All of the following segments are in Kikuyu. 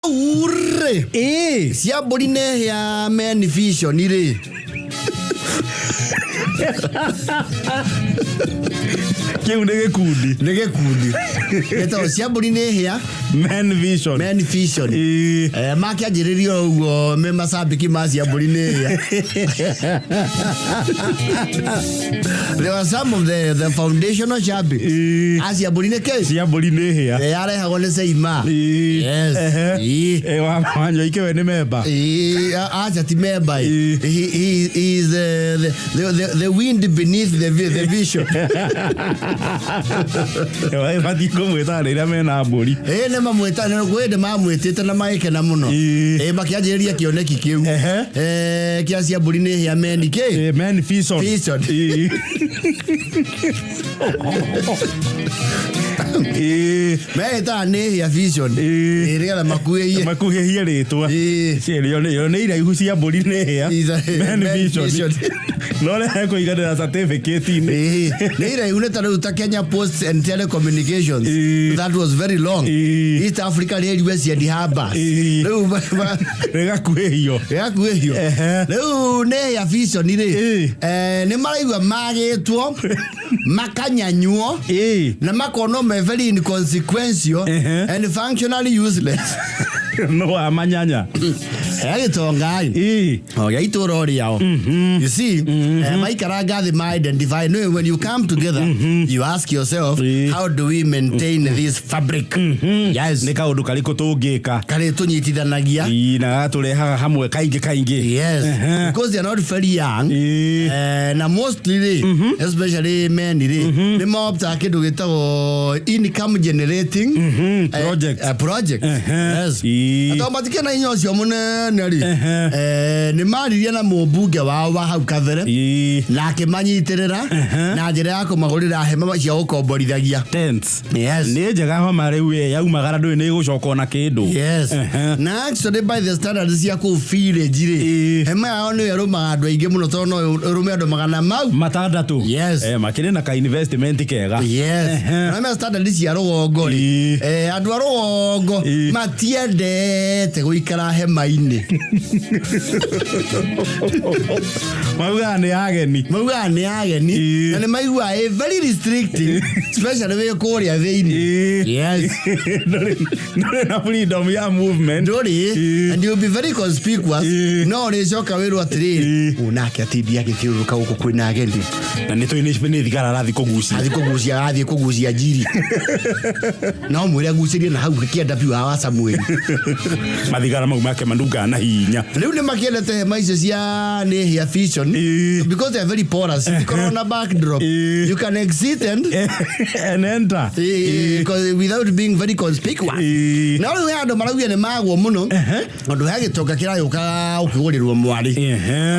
Rĩ cia mbũri nĩ hĩa men vision rĩ. Kĩu nĩ gĩkundi. Nĩ gĩkundi gĩtagwo cia mbũri nĩ hĩa Men Vision. Men vision. Makĩanjĩrĩria ũguo me macambĩki ma cia mbũri nĩ hĩa. There were some of the foundational shabiki a cia mbũri nĩ kĩ. Cia mbũri nĩ hĩa. Yarehagwo nĩ Seima. Yes. Wanyoike we nĩ memba. Acha ti member. He is the wind beneath the vision. Batiĩ kũmwĩta rĩrĩa mena mbũri. Ĩ nĩ mamwĩta nĩ kwĩ ndĩ mamwĩtĩte na magĩkena mũno. Ĩ makĩanjĩrĩria kĩoneki kĩu. Kĩa cia mbũri nĩ hĩa meni kĩ. Men Vision. Vision. Meĩtaga nĩ hĩa vision. Ĩ nĩgetha makuĩie. Makuhĩhie rĩtwa. Cio nĩ iraihu cia mbũri nĩ hĩa. Men Men Vision. Vision. No rĩa kũiganĩra certificate-inĩ. Nĩ iraihu nĩ ta rĩu ta Kenya Posts and Telecommunications. That was very long. East Africa Railways and Harbours. Rĩu Rĩgakuhĩhio. Rĩgakuhĩhio. Rĩu nĩ ya vision rĩ. Nĩ maraigua magĩtwo makanyanyuo na makonwo me very inconsequential and functionally useless. No wa manyanya. Gĩtongai o gĩa itũra o rĩao. You see, maikaranga thĩ ma identify no when you come together, you ask yourself, how do we maintain this fabric? Yes. Nĩ kaũndũ karĩkũ tũngĩka karĩ tũnyitithanagia na gatũrehaga hamwe kaingĩ kaingĩ? Yes, because they are not very young. Na mostly rĩ, especially men rĩ, nĩ maoptaga kĩndũ gĩtagwo income generating project. Project. Yes. Tondũ matikĩrĩ na hinya ũcio mũnene rĩ, nĩ maririe na mũmbunge wao wa hau kabere na akĩmanyitĩrĩra na njĩra ya kũmagũrĩra hema cia gũkomborithagia. Tents. Yes. Nĩ njega homa rĩu ĩ, yaumagara ndũĩ nĩ ĩgũcoka ona kĩndũ. Yes. Na actually by the standards cia kũu village rĩ, hema yao nĩyo ĩrũmaga andũ aingĩ mũno tondũ no ĩrũme andũ 600. 600. Yes. Makĩrĩ na ka investment kega. Yes. Na me standard cia rũgongo rĩ, andũ a rũgongo matiendete gũikara hema-inĩ. Maugaga nĩ ageni. Maugaga nĩ ageni na nĩ maiguaga ĩ very restricting, especially wĩ kũrĩa thĩinĩ. Yes. Ndũrĩ na freedom ya movement. Ndũrĩ, and you'll be very conspicuous. No ũrĩcoka wĩrwo atĩrĩrĩ, ũyũ nake atindi agĩthiũrũrũka gũkũ kwĩna ageni. Na nĩ tũĩ nĩ thigara arathiĩ kũgucia. Athiĩ kũgucia, arathiĩ kũgucia njiri. No mwĩre agucĩrie na hau kĩanda biũ hawa Samuel. Mathigara mau make manungaga na hinya. Rĩu nĩ makĩendete hema icio cia nĩ hĩa vision because they are very porous. Itikoragwo na backdrop. You can exit and and enter. Without being very conspicuous. Na rĩu he andũ maraugia nĩ magwo mũno tondũ he gĩtonga kĩragĩũka ũkĩgũrĩrwo mwarĩ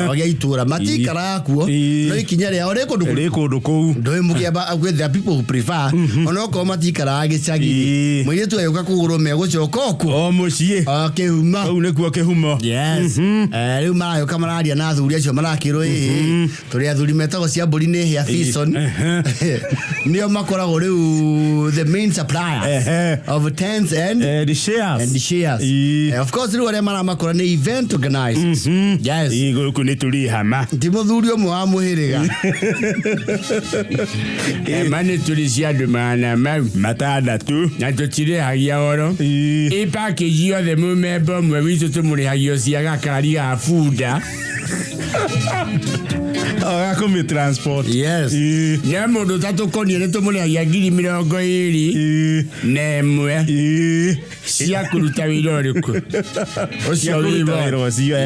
o gĩa itũra matikaraga kuo no ikinya rĩao rĩ kũndũ rĩ kũndũ kũu. Ndũĩ mũkĩamba there are people who prefer onokorwo matikaraga gĩcagi mũirĩtu agĩũka kũgũrwo megũcoka okuo o mũciĩ o kĩhumo. Kũu nĩkuo kĩhumo. Yes. Rĩu maragĩũka mararia na athuri acio marakĩrwo ĩĩ tũrĩ athuri metagwo cia mbũri nĩ hĩa vision nĩo makoragwo rĩu the main suppliers of tents and and shares. And shares. Of course rĩu arĩa maramakora nĩ event organizers. Yes. Gũkũ nĩ tũrĩ hama. Ti mũthuri ũmwe wa mũhĩrĩga. Hema nĩ tũrĩ cia andũ 600 na tũtirĩhagia oro. Ĩ package yothe mũmemba ũmwe witũ tũmũrĩhagio cia gakari ga bunda. Gakũmĩ transport. Yes. Na mũndũ ũtatũkonie nĩ tũmũrĩhagia 21,000 cia kũruta wĩra ũrĩkũ ũcio Cia kũruta wĩra. wĩra ũcio.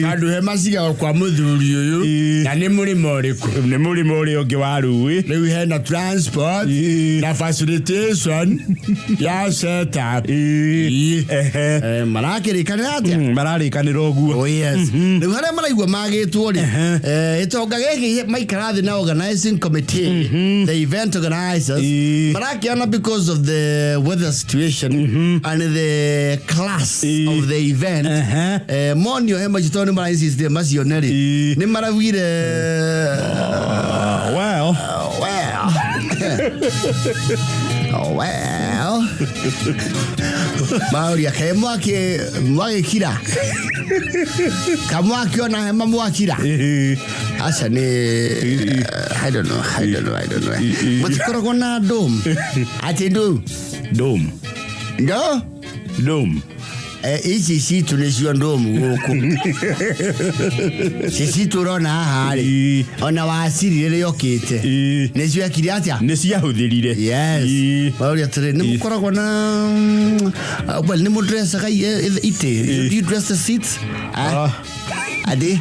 Tondũ hema cigagwo kwa mũthuri ũyũ na nĩ mũrĩmo ũrĩkũ? Nĩ mũrĩmo ũrĩa ũngĩ wa rũĩ. Rĩu hena transport na facilitation ya setup. Marakĩrĩkanĩra atĩa? Mararĩkanĩra ũguo. Oh yes. Rĩu harĩa maraigua magĩtwo rĩ, gĩtonga gĩkĩ maikara thĩ na organizing committee, the event organizers, marakĩona because of the weather situation and the class of the event, monio hema icio tondũ nĩ marainsistire macione rĩ, nĩ maraugire well well. Oh, well maũria kaĩ mwaki mwagĩkira kamwakiona hema mwakira aca nĩ I don't know, I don't know, I don't know. Mũtikoragwo na ndũm atĩ ndũ Dome. ndo Dome. Ici citũ nĩcio ndũmu gũkũ ci citũ ũrona haha rĩ Ĩĩ. ona waciri rĩrĩa okĩte Ĩĩ. nĩcio ekire atĩa Nĩ ciahũthĩrire. Yes. Ĩĩ. Maũria atĩrĩ nĩ mũkoragwo na well nĩ mũndressaga itĩ, do you dress the seats? Ah. Ah. Adi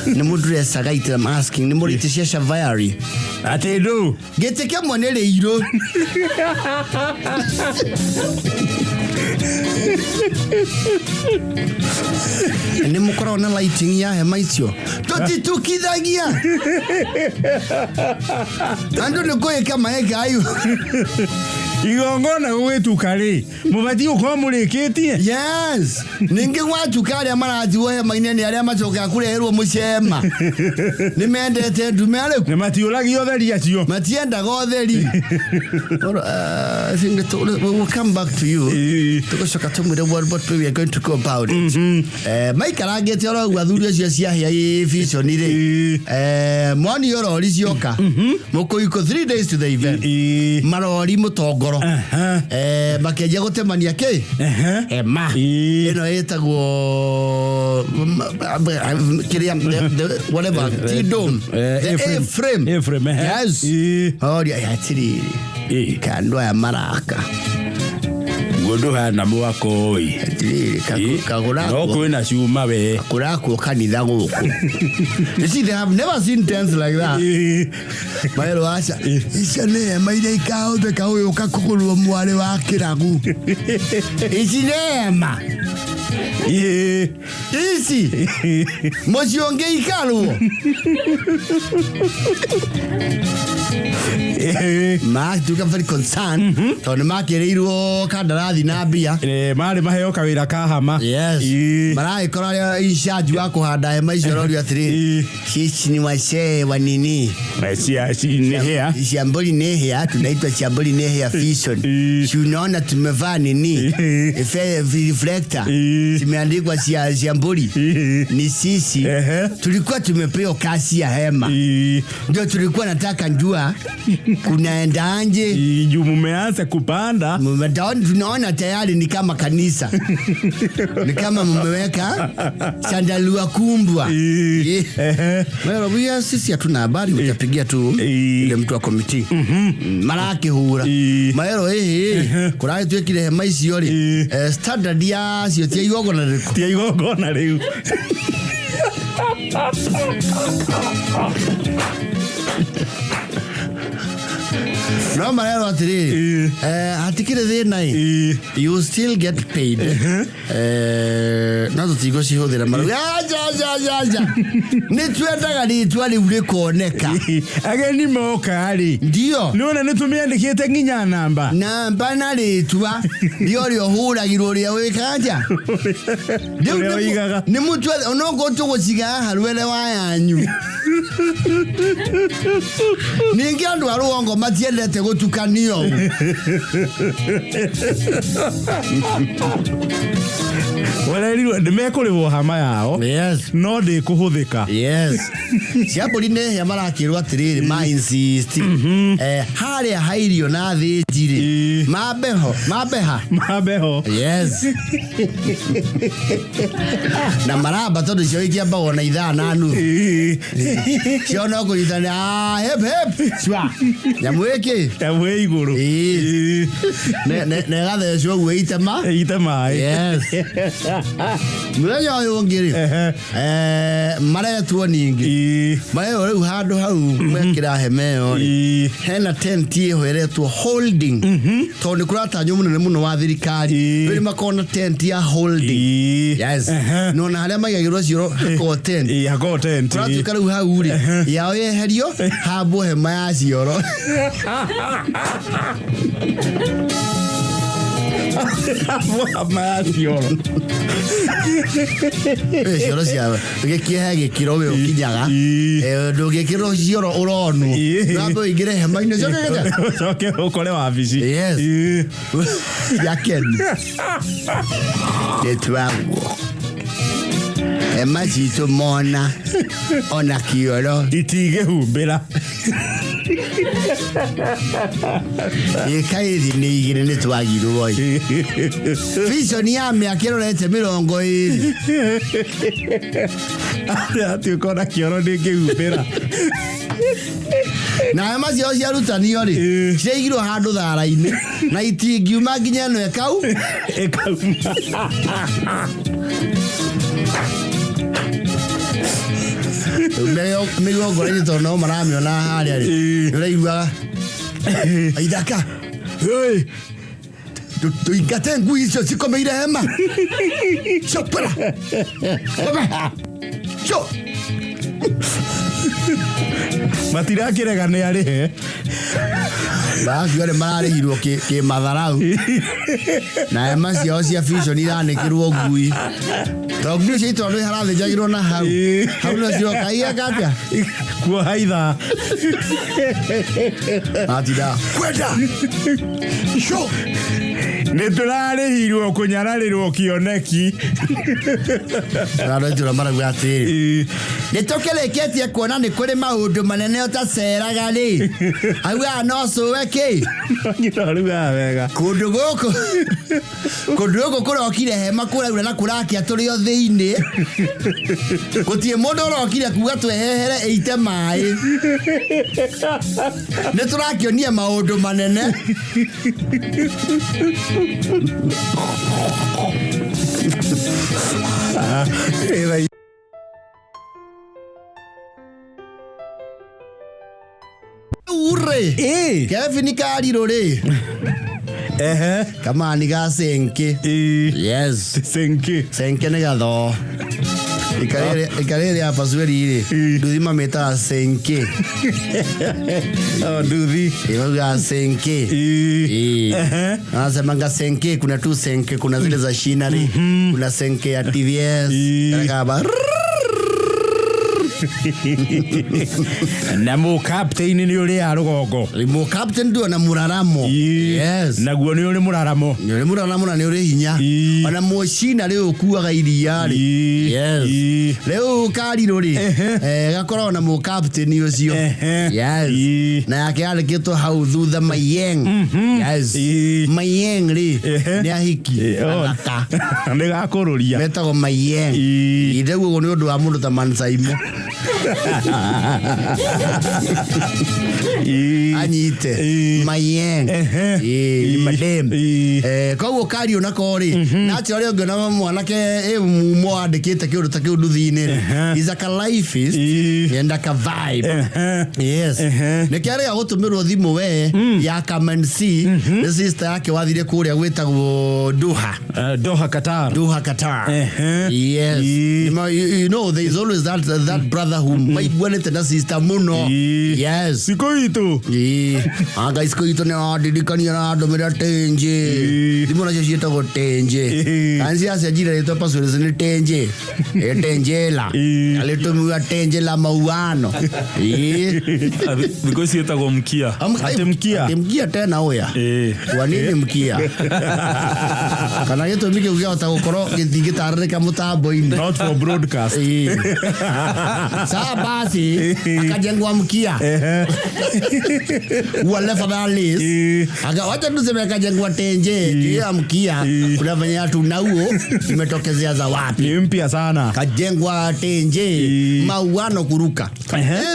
nĩ mũndressaga itĩ? I'm asking, nĩ mũrĩ itĩ cia Shavari? Atĩ ndũ. Gĩtĩ kĩmwe nĩ rĩirũ. Nĩ mũkoragwo na lighting ya hema icio? Tũtitukithagia andũ nĩ kũĩka maĩka ayo. Igongona gũgĩtuka rĩ, mũbatiĩ gũkorwo mũrĩkĩtie. Yes, ningĩ gwatuka arĩa maratigwo hema-inĩ nĩ arĩa macokaga kũreherwo mũcema nĩ mendete ndume arĩku. Nĩ matiũragio ũtheri acio. Matiendaga ũtheri. All right, I think that we'll come back to you. Ĩĩ. Tũgũcoka tũmwĩre what way we are going to go about it. Maikarangĩte oro ũguo athuri acio ciahĩa ĩ vision rĩ. Ĩĩ. Monio rori cioka mũkũiko 3 days to the event. Ĩĩ. Marori mũtongoro. Aha. Makĩanjia gũtemania kĩ Aha. hema. Ĩĩ. Ĩno ĩtagwo kĩrĩa whatever ti dome. The A-frame. A-frame. A-frame, ehe. Yes. Ĩĩ. Oria atĩrĩrĩ Ĩĩ. kandũ aya maraka. Guo ndũhana mwako ĩ. Atĩrĩrĩ No kagũrakwo kwĩna cuma we. kũrakwo kanitha gũkũ. You see, they have never seen tents like that. Ĩĩ. Maero aca icio nĩ hema iria ikahũthĩka gũgĩũka kũgũrwo mwarĩ wa kĩragu. Ici nĩ hema. Ĩĩ. Ici mũciĩ ũngĩikarwo. Ĩĩ. Magĩtuĩka very concerned tondũ nĩ makĩrĩirwo kandarathi na mbia. Marĩ maheo kawĩra ka hama. Yes. Ĩĩ. Maragĩkora arĩa in charge wa kũhanda hema icio rorio atĩrĩrĩ Ĩĩ. sisi ni wasee wa nini. Nĩ hĩa. Cia mbũri nĩ hĩa, tunaitwa cia mbũri nĩ hĩa vision. Ĩĩ. Si unaona tumevaa nini? Ĩĩ. Reflector Ĩĩ. zimeandikwa cia mbũri. Ĩĩ. Ni sisi Ehe. tulikuwa tumepewa kasi ya hema. Ĩĩ. Ndio tulikuwa nataka njua kunaendaje. Ĩĩ, juu mumeanza kupanda. Tunaona tayari ni kama kanisa, ni kama mmeweka sandalua kumbwa. Ĩĩ. Ehe. Well, sisi hatuna habari, utapigia tu Ĩĩ. ile mtu wa komiti marakĩhura. Ĩĩ. Maero ĩhĩ kũragĩtuĩkire hema icio rĩ Ĩĩ. Standard yacio tia igongona rĩrĩkũ? Tia igongona rĩu. No marerwo atĩrĩrĩ Ĩĩ. hatikĩrĩ thĩna ĩ Ĩĩ. you still get paid, no tũtigũcihũthĩra. Marauga aja aja aja aja, nĩ twendaga rĩtwa rĩu rĩkoneka. Ageni moka rĩ, ndio nĩwona nĩ tũmĩandĩkĩte nginya namba. Namba na rĩtwa ndio ũrĩa ũhũragirwo ũrĩa wĩkaga atĩa. Rĩu Ũrĩa ũigaga. Nĩ mũtwe onokorwo tũgũciga haha rwere wa yanyu. Ningĩ andũ a rũgongo matiendete gũtukanio. Ũrerirwo nĩ mekũrĩhwo hama yao no ndĩkũhũthĩka. Yes, cia mbũri nĩ hĩa marakĩrwo atĩrĩrĩ ma insist harĩa hairio na thĩnji rĩ Ĩĩ. mambeho mambeha. Mambeho. Yes, na maramba tondũ cio ikĩambagwo na ithaa na nuthu. Ĩĩ. Cio no kũnyitana, ah, hep hep cwa nyamũ ĩkĩ. Nyamũ ĩ igũrũ. Ĩĩ. Ĩĩ. Na ĩgathecwo ũguo itema. Ĩite maĩ. Yes, mũthenya ũyũ ũngĩ rĩ Ehe. maretwo ningĩ Ĩĩ. marerwo rĩu handũ hau mwekĩra hema ĩyo rĩ Ĩĩ. hena tent ĩho ĩretwo holding tondũ nĩ kũratanywo mũnene mũno wa thirikari. Ĩĩ. Rĩu nĩ makorwo na tent ya holding. Ĩĩ. Yes. Ehe. Nona harĩa maigagĩrwo cioro hakorwo tent. Ĩĩ, hakoragwo tent. Kũratuĩka rĩu hau rĩ yao yeherio hambwo hema ya cioro. Hema ya cioro. Cioro cia gĩkĩhe gĩkĩro we ũkinyaga. Ndũngĩkĩrwo cioro ũronwo. Wambe ũingĩre hema-inĩ ũcoke gĩte. Ũcoke ũkore wabici. Yes. Ya Ken. Nĩtwaguo. Hema citũ mona ona kĩoro. Itingĩhumbĩra. Ĩka ĩthi nĩ igĩrĩ nĩ twagirwo ĩ. Vision ya mĩaka ĩrorete 20. Atuĩka ona kĩoro ndĩngĩhumbĩra. Na hema ciao ciarutanio rĩ, ciraigirwo handũ thara-inĩ na itingiuma nginya ĩno ĩkau ĩkauma. Mĩgongora-inĩ tondũ no maramĩona harĩa rĩ, nĩ ũraiguaga ithaka tũingate ngui icio cikomeire hema. Copera co. Matirakĩrega nĩ arĩhe. Acio nĩ mararĩhirwo kĩmatharau na hema ciao cia vision iranĩkĩrwo ngui to ngui icio itondũ harathĩnjagĩrwo na hau hau no ciroka igeka atĩa? Kuoha ithaa. Matinda kwenda co. Nĩ tũrarĩhirwo kũnyararĩrwo kĩoneki. Andũ aitũra marauga atĩrĩ, nĩ tũkĩrĩkĩtie kuona nĩ kũrĩ maũndũ manene ũtaceraga rĩ, augaga no cũwe kĩ. Nyina ũrugaga wega. Kũndũ gũkũ kũrokire hema kũraura na kũrakia tũrĩ o thĩinĩ, gũtirĩ mũndũ ũrokire kuga twehehere ĩite maĩ, nĩ tũrakĩonia maũndũ manene. Ure. Kevin Karirũ rĩ. Kamani ga senke. Yes. Senke. Senke nĩ gathoo. Ikarĩrĩ ya basueri rĩ, nduthi mamĩtaga senke. Oh, nduthi. Imauga senke. Anasemanga senke, kuna tu senke, kuna zile za shinari, kuna senke ya TVS. Kaba. Na mũ captain nĩ ũrĩa rũgongo. Mũ captain ndio na mũraramo. Yes. Naguo nĩ ũrĩ mũraramo. Nĩ ũrĩ mũraramo na nĩ ũrĩ hinya. Ona mũcina rĩu ũkuaga iria rĩ. Yes. Rĩu karirũ rĩ, gakoragwo na mũ captain ũcio. Yes. Na yake yandĩkĩtwo hau thutha Mayeng. Yes. Mayeng rĩ, nĩ ahiki. Athaka. Nĩ gakũrũria. Metagwo Mayeng. Rĩu ũguo nĩ ũndũ wa mũndũ ta Mansaimo. Anyite Mayeng madem. Koguo kario nako rĩ, nacho ũrĩa ũngĩona mwanake mumo wandĩkĩte kĩũndũ ta kĩu nduthi-inĩ rĩ, is a lifeist yenda ka vibe. Yes. Nĩ kĩarĩga gũtũmĩrwo thimũ we ya come and see nĩ sister yake wathire kũrĩa gwĩtagwo Doha. Doha Qatar. Doha Qatar. Yes. You know there is always that brother who maiguanĩte na sister mũno. Yes. Sikũ itũ. Anga sikũ itũ nĩ wandirikania na ndũmĩra tenje. Thimũ nacio ciĩtagwo tenje. Kanzi acenjire rĩtwa password nĩ tenje. Tenjela. Alitumiwa tenje la mauano. Thikũ ici ĩtagwo mkia. Ati mkia. Ati mkia tena ũya. Kwa nini mkia? Kana gĩtũmi kĩu kĩahota gũkorwo gĩtingĩtarĩrĩka mũtambo-inĩ. Not for broadcast. Sasa basi akajengwa mkia. Wale fadhalis. Aka wacha tuseme akajengwa tenje juu ya mkia. Kuna venye watu nauo imetokezea za wapi? Ni mpya sana. Kajengwa tenje mauano kuruka.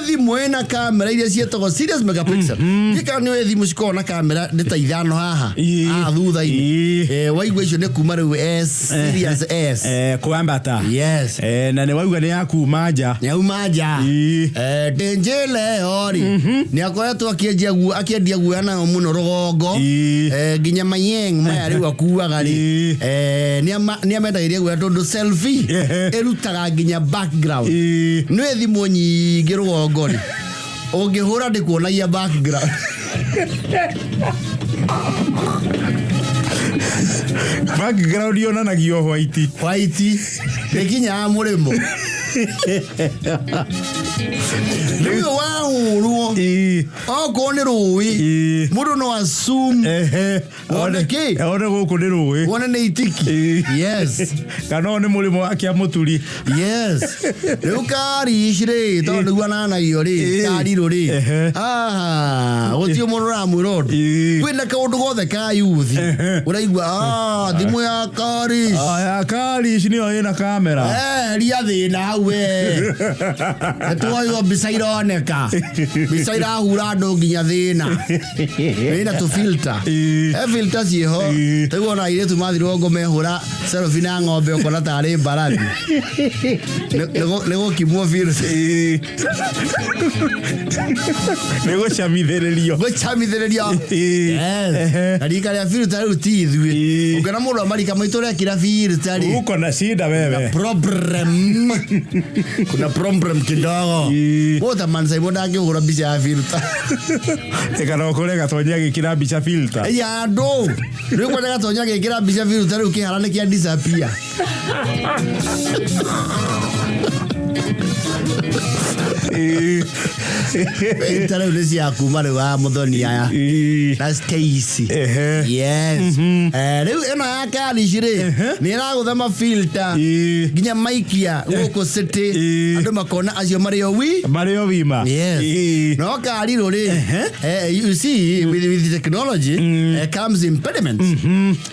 Thimũ ĩna kamera iria ciĩtagwo serious megapixel. Gĩka nĩ thimũ cikoragwo na kamera nĩ ta ithano haha. Haha thutha-inĩ. Waigua icio nĩ kuma rĩu S serious S. Kwambata. Yes. Na nĩ wauga nĩ ya kuma nja. Nĩ yauma nja. Tenje leo rĩ, nĩ akoretwo akĩendia guoya nayo mũno rũgongo. Nginya Mayeng maya rĩu akuaga rĩ. Nĩ amendagĩria guoya tondũ selfie ĩrutaga nginya background. Nĩ thimũ nyingĩ rũgongo rĩ, ũngĩhũra ndĩkuonagia background. Background yonanagio white. White nä kinyaga må rä mo rä u wahå rwo okorwo nä rå ä må ndå no assume Wone kĩ? One gũkũ nĩ rũĩ. Wone nä itiki. Yes. Kana ũyũ nĩ mũrĩmo wa kĩa mũturi. Yes, rä u karici rä tondå nä guo ananagio rä karirå rä gå tirä må ndå ramwä ra å ndå. Kwä na kaå ndå gothe ka yuthi å raigua thimå ya karici. Aya karici nĩyo ĩna kamera. Ria thä na hau we nä tuoywo mbica ironeka mbica irahura andå nginya thä na ä na tå filter. He filter ciĩho. Rĩu ona airĩtu mathirwo ngo mehũra selfie na ng'ombe ũkona tarĩ mbarathi. Nĩ gũkimwo filter. Nĩ gũcamithĩrĩrio. Gũcamithĩrĩrio. Yes. Na rika rĩa filter rĩu ti ithuĩ. Ũngĩona mũndũ wa marika maitũ ũrekĩra filter rĩ, Uko na shida wewe. Problem, kuna problem kidogo. Mũta mansaimo ndangĩhũra mbica ya filter. Ĩkana ũkore gatonya agĩkĩra mbica filter. Ya andũ rĩu kwenda gatonya gĩkĩra mbica filter rĩu kĩhara nĩ kĩa disappear. Filter rĩu nĩ cia kuma rĩu wa mũthoni aya na Stacy. Yes. Rĩu ĩno ya karici rĩ nĩ ĩragũtha mafilter nginya maikia gũkũ city andũ makona acio marĩ o wi Marĩ o wima. Yes. No karirũ rĩ, you see, with technology comes impediments.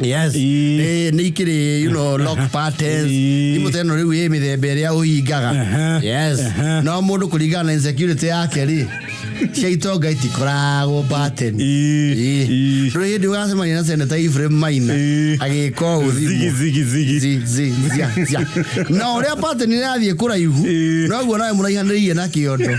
Yes. Nĩ ikĩrĩ lock patterns. Thimũ ta ĩno rĩu ĩ mĩthemba ĩrĩa ũhingaga. Yes. No mũndũ kũringana na insecurity yake rĩ, cia itonga itikoragwo pattern. Ndũrĩ hĩndĩ ũgacemania na Senator Ephraim Maina agĩka ũũ Zigi thimũ. zigi zigi. Zi, zi, zia, zia. Na ũrĩa pattern ĩrathiĩ kũraihu noguo nawe mũraihanĩrĩirie na kĩondo.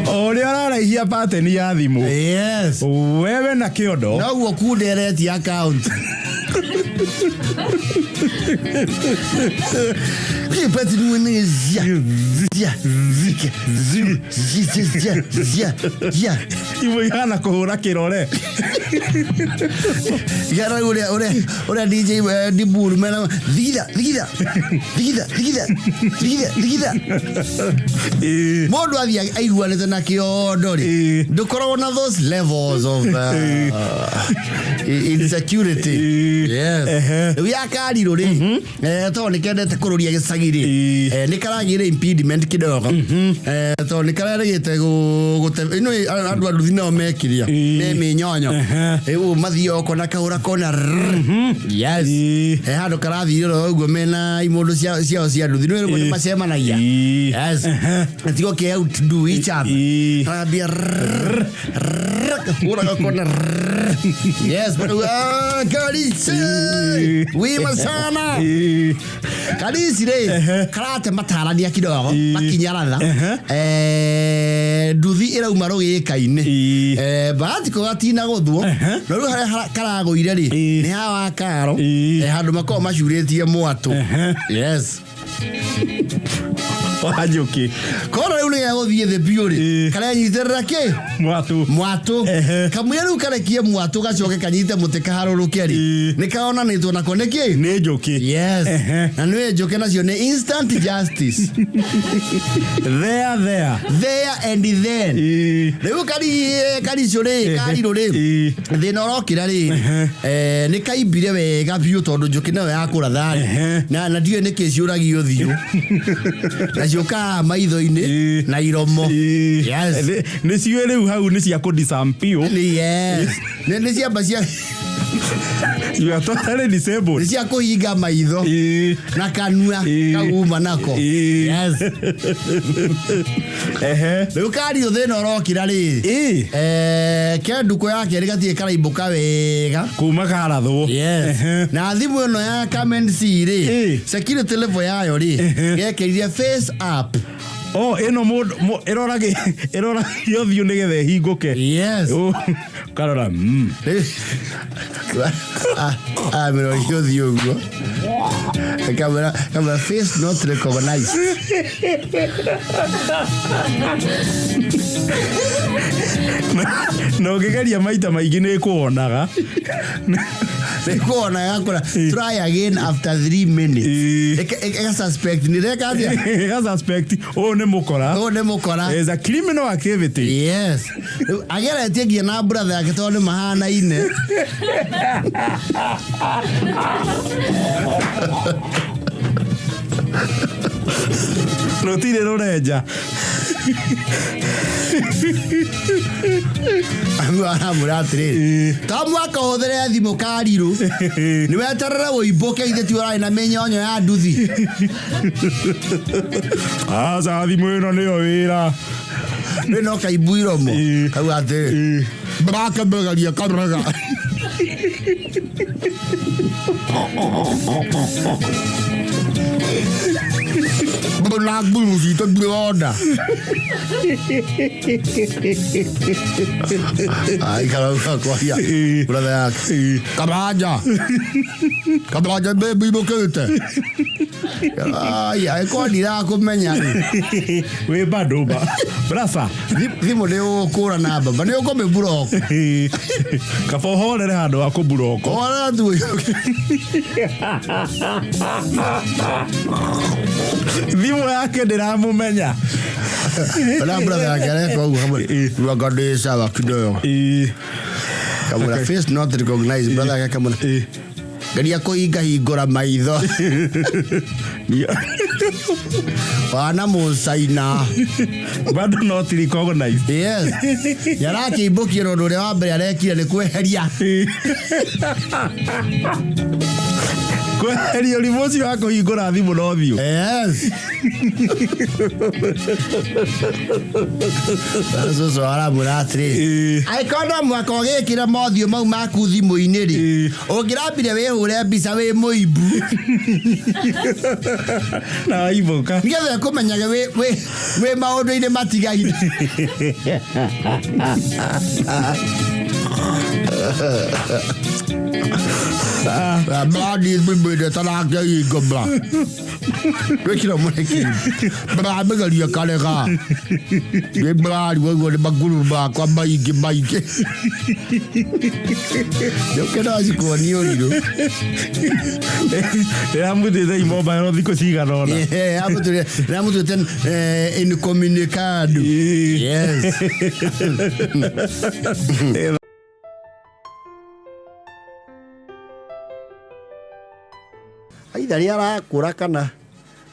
O ũrĩa ũraraihia pattern ya thimũ. Yes. Wewe na kĩondo. Noguo kunderetie account. Kipeti ni zia zia zia zia zia zia zia. Imwe ihana kũhũra kĩrore. Yara ũrĩa ũrĩa ũrĩa DJ Diburu mena thigitha thigitha thigitha thigitha thigitha thigitha. Mũndũ athiĩ aiguanĩte na kĩondo rĩ, ndũkoragwo na those levels of insecurity. Yes. Rĩu ya karirũ rĩ, tondũ nĩ kendete kũrũria gĩcagi rĩ, nĩ karagĩire impediment kidogo, tondũ nĩ karerĩgĩte gũte ino andũ a nduthi nao mekĩria me mĩnyonyo rĩu mathiĩ okona kahũra kona rrrr. Yes. He handũ karathire oro ũguo mena imũndũ ciao cia nduthi nĩ rĩmwe nĩ macemanagia. Yes. Tigo ke outdo each other. Karambia rrrr, rrrr, kahũra gakona rrrr. Yes, but Karisi wima sana. Karisi rĩ karate matarania kidogo makinya ratha. Nduthi ĩrauma rũgĩka-inĩ. Bahati ko gatina gũthwo no rĩu harĩa karagũire rĩ nĩ hawa karo. Handũ makoragwo macurĩtie mwatũ. Yes. Wa njũkĩ. Kora rĩu nĩgegũthiĩ thĩ biũ rĩ karenyitĩrĩra kĩ? Mwatũ. Mwatũ. Kamũira rĩu karekie mwatũ gacoke kanyite mũtĩ kaharũrũke rĩ nĩ kaonanĩtwo nako nĩ kĩ? Nĩ njũkĩ. Yes. Na nĩ njũkĩ nacio nĩ instant justice. There there. There and then. Rĩu kari karicũ rĩ karirũ rĩ thĩna ũrokĩra rĩ nĩ kaimbire wega biũ tondũ njũkĩ nayo yakũratha rĩ na ndiũĩ nĩkĩ ciũragio ũthiũ na ciũkaga maitho-inĩ na iromo. Yes. Nĩ ciũĩ rĩu hau nĩ cia kũdisampio. Yes, nĩ ciamba cia You are totally disabled. Nĩ cia kũhinga maitho na kanua kauma nako. Yes. Rĩu kario thĩna ũrokĩra rĩ ke ndukũ ya kerĩ gatirĩ karaimbũka wega. Kuma karathwo. Yes. Na thimũ ĩno ya Come and See rĩ security level yayo rĩ gekĩrire face up. Oh, ĩno mũndũ ĩroragio ĩroragio ũthiũ nĩgetha ĩhingũke. Yes. Oh, karora. Amĩroria ũthiũ ũguo kamera kamera face not recognized. Na ũngĩgeria maita maingĩ nĩ ĩkũonaga. Nĩkuona yakora try again after 3 minutes. Ĩka suspect nĩ reka atĩa? Ĩga suspect ũyũ nĩ mũkora. Ũyũ nĩ mũkora. Is a criminal activity. Yes. Rĩu ageretie nginya na brother yake tondũ nĩ mahanaine. Rũtirĩ rũrenja. Aramwĩra atĩrĩrĩ, to mwaka ũhũthĩre thimũ karirũ, nĩ weterere ũimbũke, ithe ti ũrarĩ na mĩnyonyo ya nduthi. Aca, thimũ ĩno nĩyo wĩra. Rĩ no kaimbu iromo. Kauga atĩrĩ, ndakĩmĩgeria karega. Na nguru citũ ndĩrona. Aikara kwaria brother yake, Kamanja, Kamanja, baby, ibũkĩte. Aya, ĩkorwo ndirakũmenya rĩ. Wĩ bado ba brasa. Thimũ nĩ ũgũkũra na mbamba nĩ ũkũmĩburoko. Kaba ũhorere handũ wa kũburoko. Horera tu. Thimũ yake ndĩramũmenya. Ona brother yake areka ũguo hamwe rwanga ndĩ sawa kidogo. Kamũra face not recognized, brother yake akamwĩra, geria kũhinga hingũra maitho wana mũcaina. Bado not recognized. Yes, nĩarakĩimbũkia na ũndũ ũrĩa wa mbere arekire nĩ kweheria. Kweheria ũrimũ ũcio wa kũhingũra thimũ na ũthiũ. Yes. Cũcũ aramwĩra atĩrĩrĩ, angĩkorwo no mwaka ũgĩkĩra mothiũ mau maku thimũ-inĩ rĩ, ũngĩrambire wĩhũre mbica wĩ mũimbu. Na waimbũka. Nĩgetha ĩkũmenyage wĩ maũndũ-inĩ matigaire. Mrathiĩ tarake hingo bra twĩkĩra mũreki bramĩgeria karega nĩ mrarigwo ũguo nĩ maguru makwa maingĩ maingĩ nĩũke no cikuonie ũrirũ. Ĩramũtuĩte imobile thikũ cigana ũna. Ramũtuĩte incommunicado. Yes. Aitha rĩ arakũra kana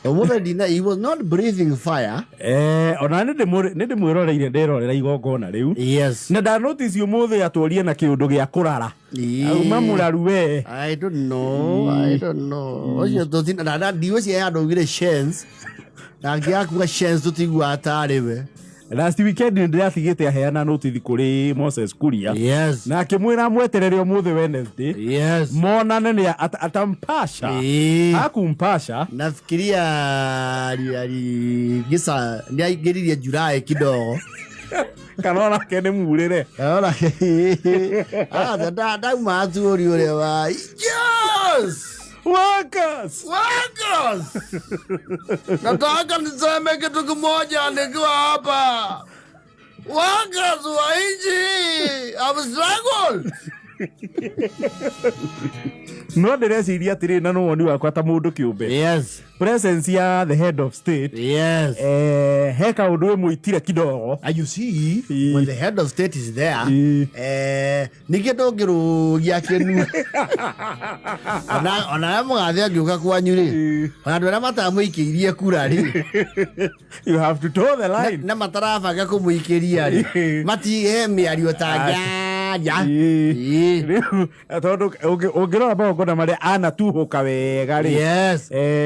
ũmũthĩ ndina, he was not breathing fire. Ona nĩ ndĩmwĩroreire ndĩrorera igongona rĩu. Na ndanotice ũmũthĩ atũrie na kĩũndũ gĩa kũrara. Auma mũraru we. I don't know. I don't know. Ũcio tũtina na ndigwĩciria andũ augire shens. Na angĩakuga shens tũtiguaga tarĩ we. Last weekend nĩ ndĩratigĩte aheana notice kũrĩ Moses Kuria. Na akĩmwĩra amweterere ũmũthĩ Wednesday. Monane nĩ atampasha. Akumpasha. Nafikiria aligisa nĩ aingĩririe Julai kidogo. Kana onake nĩ murĩre. Ona ndauma tu ũri ũrĩa wa yes. Workers! Workers! Nataka niseme kitu kimoja nikiwa hapa. Workers wa nchi have struggled. No ndĩreciria atĩrĩ, na nĩ woni wakwa ta mũndũ kĩũmbe. Presence ya the head of state. He kaũndũ ĩmũitire kidogo. And you see, when the head of state is there, ningĩ ndũngĩrũgia kĩnu. Ona arĩa mũgathe angĩũka kwanyu rĩ, ona andũ arĩa matamũikĩirie kura rĩ, You have to toe the line. Na matarabanga kũmũikĩria rĩ, matihe mĩario ta njaja. Rĩu, tondũ ũngĩrora magongona marĩa anatuhũka wega rĩ,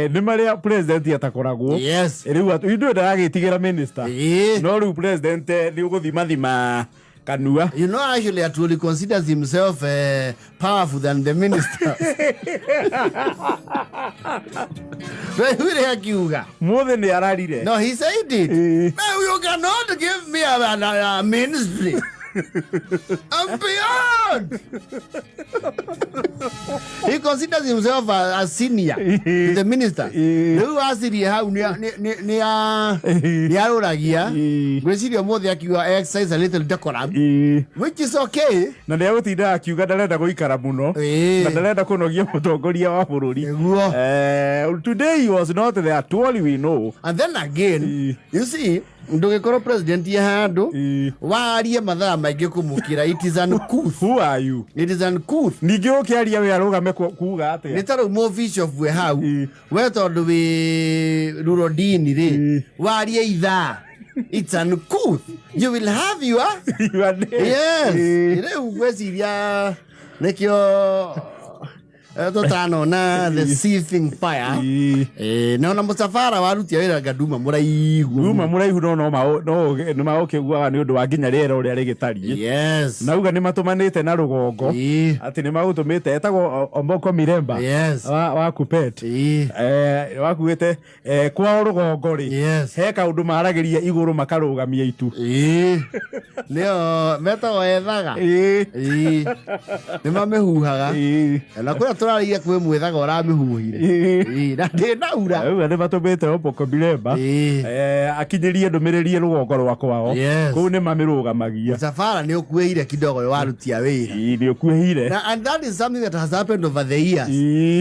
nĩ marĩa president atakoragwo. Rĩu ithuĩ ndaragĩtigĩra minister. No rĩu president nĩ ũgũthimathima kanua. You know, actually, Atwoli considers himself powerful than the minister. Wewe akiuga. Mũthĩ nĩ ararire. No, he said it. Man, you cannot give me a ministry. I'm beyond. He considers himself a senior to the minister. Rĩu acirie hau nĩ arũragia. Ngwĩciria ũmũthĩ akiuga exercise a little decorum, which is okay. Na nĩ agũtinda akiuga ndarenda gũikara mũno na ndarenda kũnogia mũtongoria wa bũrũri. Nĩguo. Today he was not there at all, we know. And then again, you see, ndũgĩkorwo president ye handũ warie mathaa maingĩ kũmũkĩra, it is uncouth. Who are you? It is uncouth. Ningĩ ũkĩaria we arũgame kuga Nĩ atĩa? ta rĩu mũbishop we hau, we tondũ wĩ rurodini rĩ, warie ithaa, it's uncouth. You will have your You are dead. Yes. Rĩu ngwĩciria nĩkĩo tũtanona the seething fire. Na ona mũcabara warutia wĩra nganduma mũraihu. Uma mũraihu no no no nĩ maũkĩguaga nĩ ũndũ wa nginya rĩera ũrĩa rĩgĩtariĩ. Nauga nĩ matũmanĩte na rũgongo atĩ nĩ magũtũmĩte etagwo Omboko Miremba wa Kupet. Wakuĩte kwao rũgongo rĩ, he kaũndũ maragĩria igũrũ makarũgamia itu. Nĩo metagwo ethaga. Nĩ mamĩhuhaga. Na kũrĩa tũrarĩire kwĩ mwĩthaga ũramĩhuhire. Na ndĩnaura. Auga nĩ matũmĩte Omboko Miremba akinyĩrie ndũmĩrĩri rũgongo rwa kwao. Kũu nĩ mamĩrũgamagia. Mũcabara nĩ ũkuĩire kidogo warutia wĩra. Nĩ ũkuĩhire. Na and that is something that has happened over the years.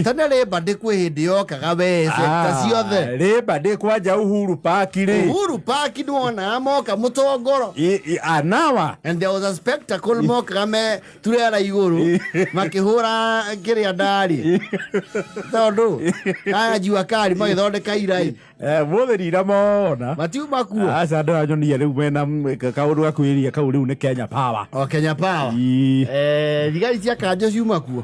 Tene rĩmba ndĩ kwĩ hĩndĩ yokaga we sector ciothe. Rĩmba ndĩ kwanja Uhuru Park rĩ. Uhuru Park nĩwonaga moka mũtongoro. Anawa. And there was a spectacle mokaga me turera igũrũ makĩhũra kĩrĩa ndari tondũ aya jua kari magĩthondeka irai. Mũthĩ ndiramona. Matiuma kuo. Aca ndĩranyonia rĩu mena kaũndũ gakuhĩrĩria kau rĩu nĩ Kenya Power. O Kenya Power. Thigari cia kanjũ ciuma kuo.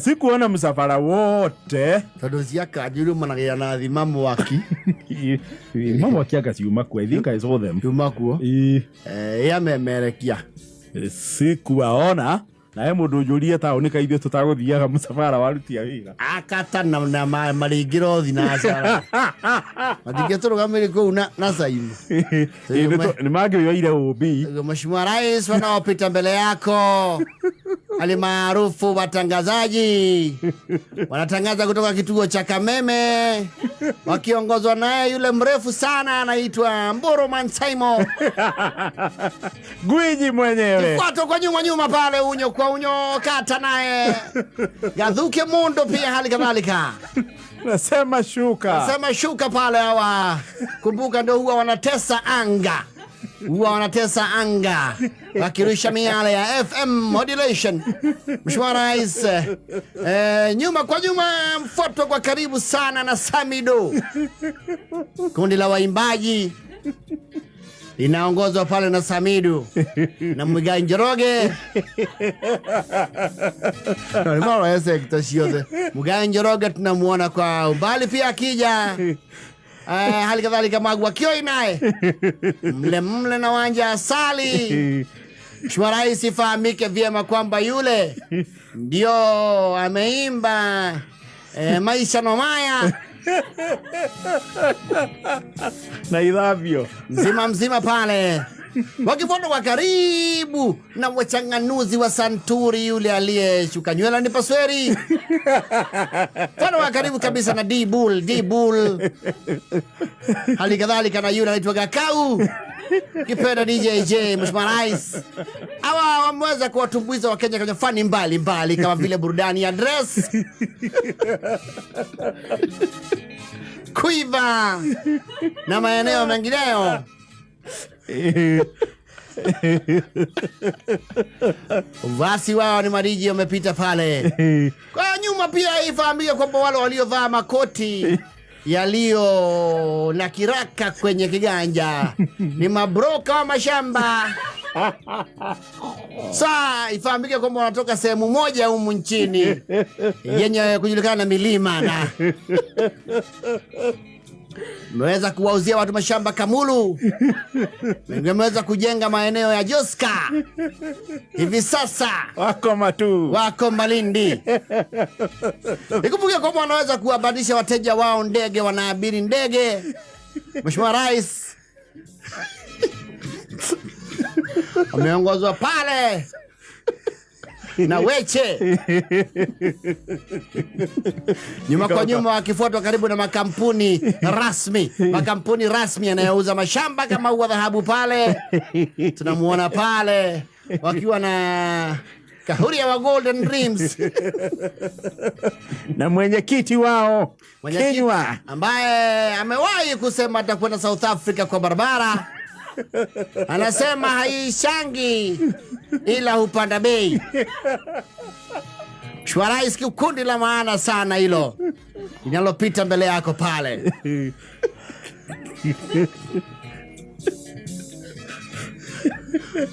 Sikuona msafara wote. Tondũ cia kanjũ irũmanagia na thima mwaki. Thima mwaki anga ciuma kuo. I think I saw them. Ciuma kuo. Ĩamemerekia. Sikuwaona. Na he mũndũ ũnjũrie taũni kaithuĩ tũtagũthiaga mũcabara warutia wĩra. Akata na maringĩra othi na cara. Matingĩtũrũgamĩrĩ kũu na Saimu. Nĩ mangĩoire ũmbi. Mheshimiwa Rais, wanaopita mbele yako alimaarufu watangazaji wanatangaza kutoka kituo cha Kameme wakiongozwa naye yule mrefu sana anaitwa Mburu Mansaimo. Gwiji mwenyewe. Kifuato kwa nyuma nyuma pale, unyo kwa unyo kata naye Gathuke Mundo pia hali kadhalika. Nasema shuka. Nasema shuka pale hawa. Kumbuka ndio huwa wanatesa anga. Huwa wanatesa anga wakirusha miale ya FM modulation. Mheshimiwa Rais, nyuma kwa nyuma mfuatwa kwa karibu sana na Samido. Kundi la waimbaji linaongozwa pale na Samido na Muigai Njoroge. No, ni mara ya sekta ciothe. Muigai Njoroge tunamuona kwa umbali pia akija. Hali kadhalika Magwa Kioi naye mle mle na Wanja Asali. Mheshimiwa Rais, ifahamike vyema kwamba yule ndio ameimba maisha no maya na idhavyo mzima mzima pale wakifuatwa kwa karibu na wachanganuzi wa santuri yule aliyeshuka nywele ni pasweri. Fuatwa kwa karibu kabisa na D-Bull, D-Bull. Hali kadhalika na yule anaitwa Gakau Kipenda DJJ. Mheshimiwa Rais, hawa wameweza kuwatumbuiza Wakenya kwenye fani mbali mbali kama vile burudani ya dress, kuiva na maeneo mengineyo. Wasi wao ni mariji wamepita pale. Kwa nyuma pia ifahamike kwamba wale waliovaa makoti yaliyo na kiraka kwenye kiganja ni mabroka wa mashamba. Saa ifahamike kwamba wanatoka sehemu moja humu nchini yenye kujulikana na milima, na mmeweza kuwauzia watu mashamba Kamulu, mmeweza kujenga maeneo ya Joska, hivi sasa wako matu, wako Malindi. Nikumbuke kwamba wanaweza kuwabadilisha wateja wao ndege, wanaabiri ndege. Mheshimiwa Rais, Wameongozwa pale na Weche nyuma kwa nyuma, wakifuatwa karibu na makampuni rasmi, makampuni rasmi yanayouza mashamba kama ua dhahabu pale, tunamuona pale wakiwa na Kahuria wa Golden Dreams na mwenyekiti wao Mwenyekiti Kinyua ambaye amewahi kusema atakwenda South Africa kwa barabara. Anasema haishangi ila hupanda bei. Mheshimiwa Rais, kundi la maana sana hilo linalopita mbele yako pale.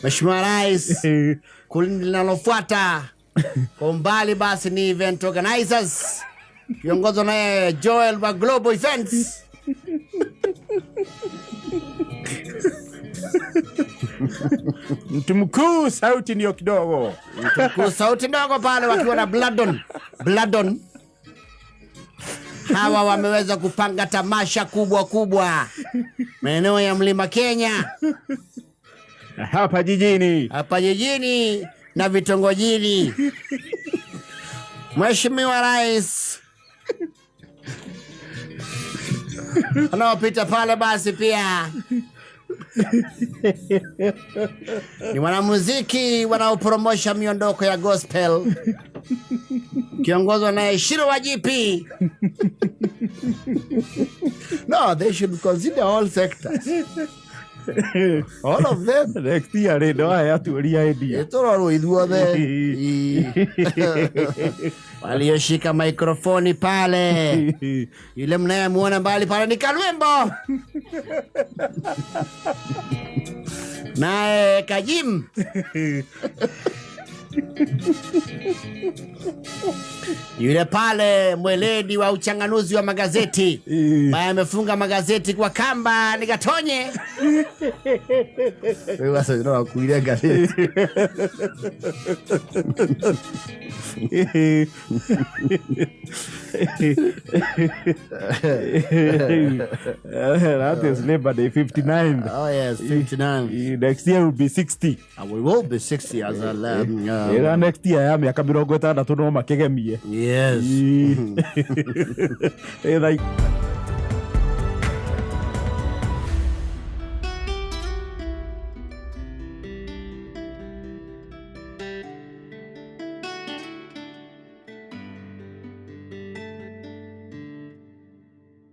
Mheshimiwa Rais, kundi linalofuata kwa umbali basi ni event organizers kiongozwa naye Joel wa Global Events. Mtu mkuu sauti ndiyo kidogo. Mkuu sauti ndogo pale wakiwa na Bladon. Bladon. Hawa wameweza kupanga tamasha kubwa kubwa maeneo ya Mlima Kenya, Hapa jijini. hapa jijini na vitongojini. Mheshimiwa Rais anaopita pale basi pia ni wanamuziki wanaopromosha miondoko ya gospel kiongozwa naye Shiro wa GP. No, they should consider all sectors. All of them. Next year rĩ no aya atuĩria endia. Tũrorwo ithuothe. Walioshika mikrofoni pale, yule mnayemuona mbali pale ni Kalwembo naye Kajim yule pale mweledi wa uchanganuzi wa magazeti ambaye amefunga magazeti kwa kamba ni Gatonye. Wewe sasa unakuilia gazeti. That is Labor Day 59. Oh yes, 59. Next year will be 60. We will be 60 as a Ĩra next year ya mĩaka mĩrongo ĩtandatũ no makĩgemie. Yes. Ĩ thaa